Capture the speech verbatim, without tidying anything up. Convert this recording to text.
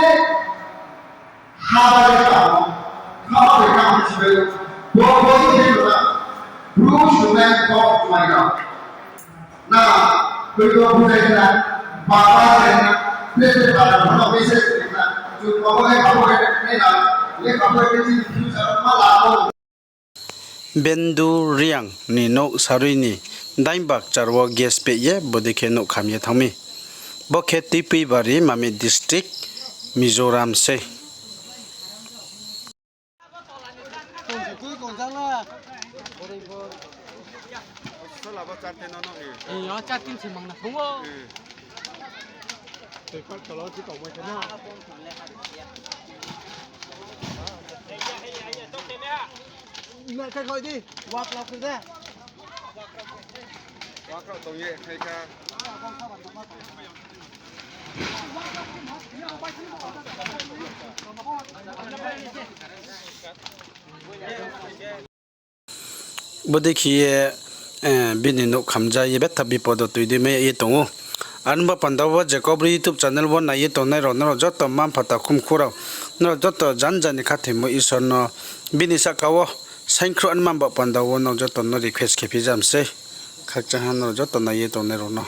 khe haba le kamo, haba le kamo chibai, bo bo ni khe na, Bru sunai kok mai na. Na, koi ko bujai na, baba jai na, bete baba no message na, chung baba le kamo le na, le kamo le chini future ma la ko. Bendu Reang ni nouh sarui ni dainbak char wo gas peh ye bodei khe nouh kham ye thanng mi. Bo khe Tuipuibari, Mamit district, Mizoram sei. Bodei khe ye, eh, bini nouh khamja ye betha bipod wo toi dei mai ye tong ou. Aro ni ba panda wo Jacob Ri YouTube channel wo nai ye tongnai rao, nrao joto mma mpha takhum khu rao, nrao joto janja ni khathoimo Isor no bini sahka wo saingkhruh anma ba panda wo nrao joto no request khe phi jam sei. Khakchang ha nrao joto nai ye tongnai rao no.